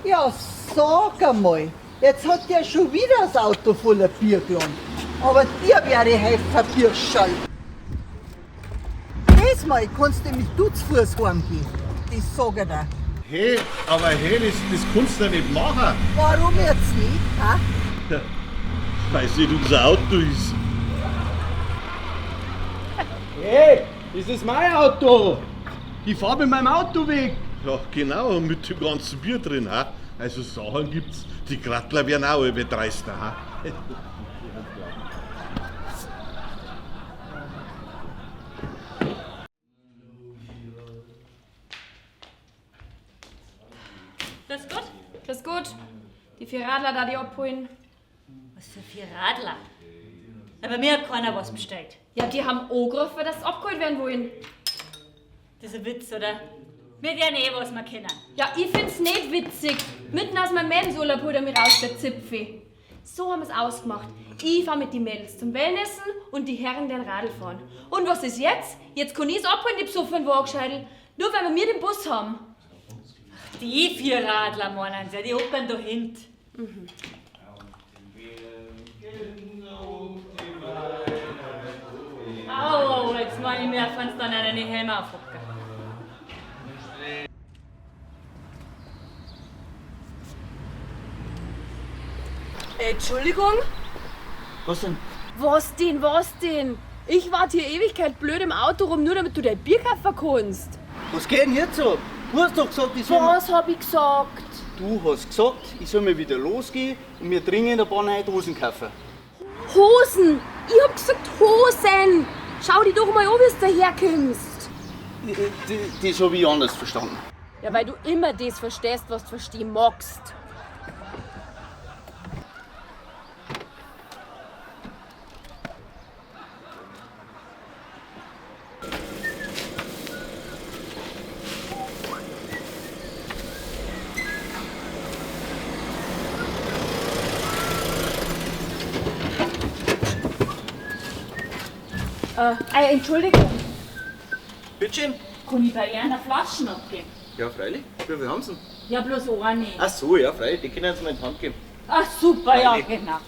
Ja, sag einmal, jetzt hat der schon wieder das Auto voller Bier geladen. Aber dir werde ich helfen, Birscherl. Diesmal kannst du nämlich du zu Fuß heimgehen. Das sag ich dir. Hey, aber hey, das kannst du ja nicht machen. Warum jetzt nicht? Ha? Weil es nicht unser Auto ist. Hey, das ist mein Auto! Ich fahr mit meinem Auto weg! Ja, genau, und mit dem ganzen Bier drin. Ha? Also Sachen gibt's, die Grattler werden auch alle dreister. Ha? Grüß Gott. Grüß Gott. Die vier Radler da, die abholen. Was für vier Radler? Aber mir hat keiner was bestellt. Ja, die haben angerufen, dass sie abgeholt werden wollen. Das ist ein Witz, oder? Wir werden eh was wir können. Ja, ich find's nicht witzig. Mitten aus meinem Mädelsurlaub holt er mich raus, der Zipfel. So haben wir's ausgemacht. Ich fahr mit die Mädels zum Wellnessen und die Herren den Radl fahren. Und was ist jetzt? Jetzt kann ich's abholen, die besoffenen Waagscheidel. Nur weil wir den Bus haben. Die vier Radler meinen sie, die hocken da hinten. Mhm. Au, jetzt meine ich mir, fand's dann einen Helm aufhocken. Entschuldigung? Was denn? Was denn, was denn? Ich warte hier Ewigkeit blöd im Auto rum, nur damit du dein Bier kaufen kannst. Was geht denn jetzt ab? Du hast doch gesagt, ich soll. Was hab ich gesagt? Du hast gesagt, ich soll mir wieder losgehen und mir dringend ein paar neue Dosen kaufen. Hosen! Ich hab gesagt Hosen! Schau dich doch mal an, wie du daherkommst. Das hab ich anders verstanden. Ja, weil du immer das verstehst, was du verstehen magst. Entschuldigung. Bitteschön. Kann ich bei einer Flaschen abgeben? Ja, freilich. Wie viel haben sie denn? Ja, bloß eine. Ach so, ja, freilich. Die können sie mir in die Hand geben. Ach, super, ja, Freilich. genau.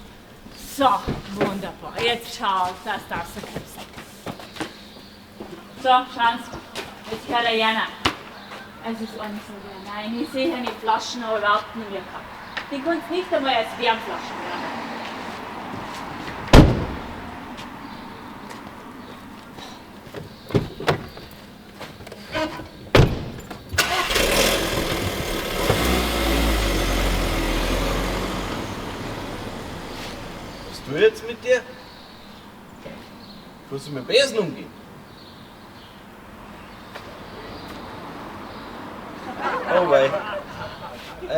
So, wunderbar. Jetzt schau, dass das so kommt. So, schauen Sie. Jetzt hört der Jana. Es ist alles so, nein, ich sehe die Flaschen aber überhaupt nicht mehr gehabt. Die kannst nicht einmal als Wärmflaschen werden. Was tu ich jetzt mit dir? Kannst du mit dem Besen umgehen? Oh wei.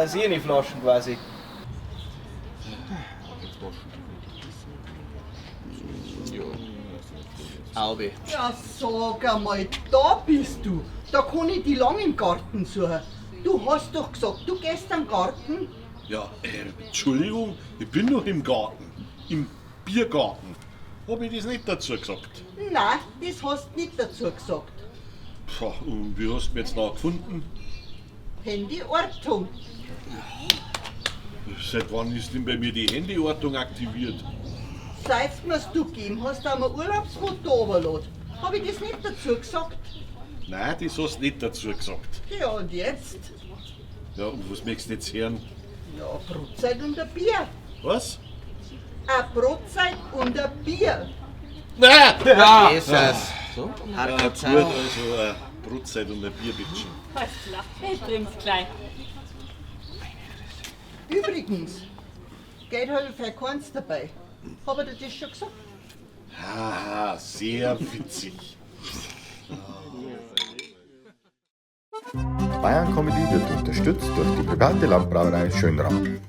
Sehe die Flaschen quasi. Ja. Auwe. Ja, sag einmal, da bist du. Da kann ich die lang im Garten suchen. Du hast doch gesagt, du gehst am Garten. Ja, Entschuldigung, ich bin noch im Garten. Im Biergarten. Hab ich das nicht dazu gesagt? Nein, das hast du nicht dazu gesagt. Puh, und wie hast du mich jetzt noch gefunden? Handyortung. Seit wann ist denn bei mir die Handyortung aktiviert? Seit mir's du gegeben hast, haben wir Urlaubsfoto runtergeladen. Hab ich das nicht dazu gesagt? Nein, das hast du nicht dazu gesagt. Ja, und jetzt? Ja, und was möchtest du jetzt hören? Ja, Brotzeit und ein Bier. Was? Eine Brotzeit und ein Bier. Nein! Ja. Jesus. So, Ja, gut, also Brotzeit und ein Bier, bitteschön. Alles klar, ich trink's gleich. Übrigens, Geld habe ich für keins dabei. Hab ich dir das schon gesagt? Haha, sehr witzig. Bayern Comedy wird unterstützt durch die private Landbrauerei Schönram.